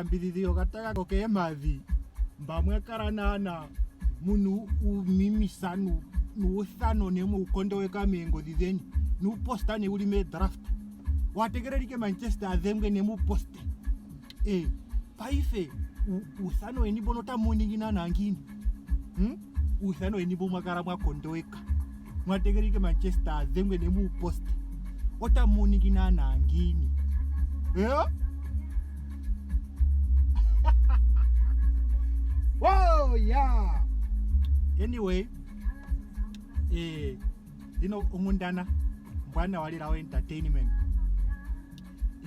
Aayambidhidhi yokatanga kokeempadhi mba mwa kala naana muna uumimisa nuuthano ne mweu kondoweka meengodhi dheni nuuposta ne wuli meedraft wategelelike Manchester a dhengwe ne mu poste e paife uuthano weni mbono otamu ningi naanaa ngiini hmm? Uuthano weni mbo mwa kala mwa kondoweka mwa tegelelike Manchester a dhengwe ne mu poste otamu ningi naanaa ngiini eh? Oh, yeah. Anyway, eh, ino onkundana ombwanawa lela o entertainment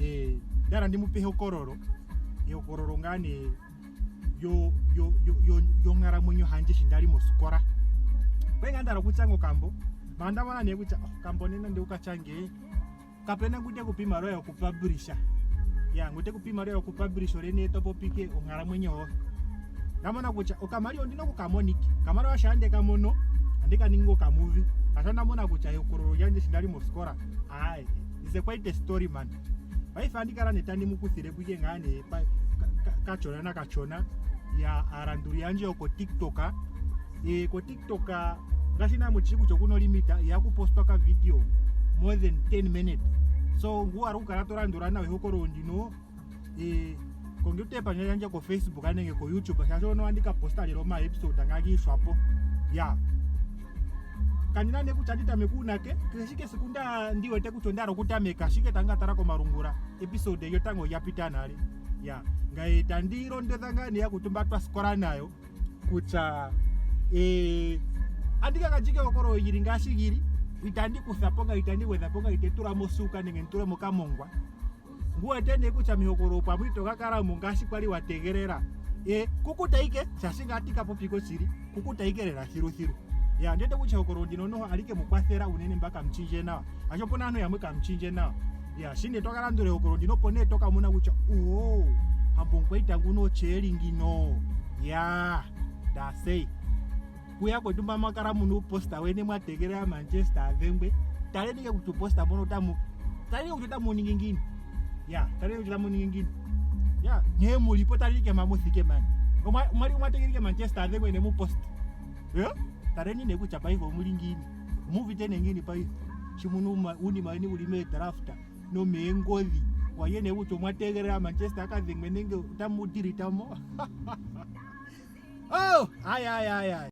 eh, ndala ndi mupe ehokololo ehokololo ngaa nee yo yo yo yo yonkalamwenyo handje shi ndali mosikola kwali ngaa ndala okutyanga okambo manga ndamona nee kutya oh, okambo nena ndi ukatyange kapena ngu te kupa iimaliwa yokupublisha ya ngu te kupa iimaliwa yokupublisha olye nee to popike onkalamwenyo yoye ndamona kutya okamaliwa ondina okukamonike okamaliwa shaa nde kamono andi ka ningi okamuvi kasha ndamona kutya ehokololo lyandje shi ndali mosikola aye it's a quite a story man paife andi kala nee tandi mu kuthile po ike ngaa nee kachona na kachona ya aalanduli yandje yoko tiktok e, ko tiktok ngaashi naa muchishi kutya okuna olimita ihaku postwa ka video more than 10 minutes so ngu wala okukala to landula nawa ehokololo ndino e, konge epandja lyandje ko facebook nenge ko youtube shaashi ono andi ka posta lela oma episode nga giishwapo ya kandina nee kutya andi tameke uunake kehe shike esiku nda ndi wete kutya onda hala okutameka shike tandi ka tala komalungula episode yotango oya pita nale ya ngaye tandi londodha ngaa nee yakutu mba twa sikola nayo kutya eh, andi ka gandja ehokololo lili ngaashi lili itandi kutha po nga itandi gwedha po nga ite tula mo osuuka nenge ndi tule mo okamongwa ngu wete nee kutya mehokololo pamwe ito ka kala mo ngaashi kwali wa tegelela e kukuta ike shaashi ngaa tika popi koshili kukuta ike lela thiluthilu ya ndete kutya ehokololo ndino noho alike mu kwathela unene mba kamuchinje nawa asho opuna aantu yamwe kamuchinje nawa ya shi nee toka landula ehokololo ndino opo nee toka mona kutya oo hambo omukwaita nguno ocheeli ngino ya dasei kuya kwetu mba mwakala muna uuposta weni mwa tegelela Manchester a dhengwe taleni ke kutya uuposta mbono otamu taleni kutya otamu ningi ngiini ya taleni kutya otamu ningi ngiini ya nkene muli po taleni ke mpa mu thike mani omwa li mwa tegelele Manchester a dhengwe ne mu post eh taleni ne kutya paife omuli ngiini omu uvite ne ngiini paife shi muna uunima weni wuli meedrafta nomeengodhi walye ne kutya omwa tegelela Manchester a ka dhengwe nenge otamu dilita mo Oh, ay, ay, ay, ay.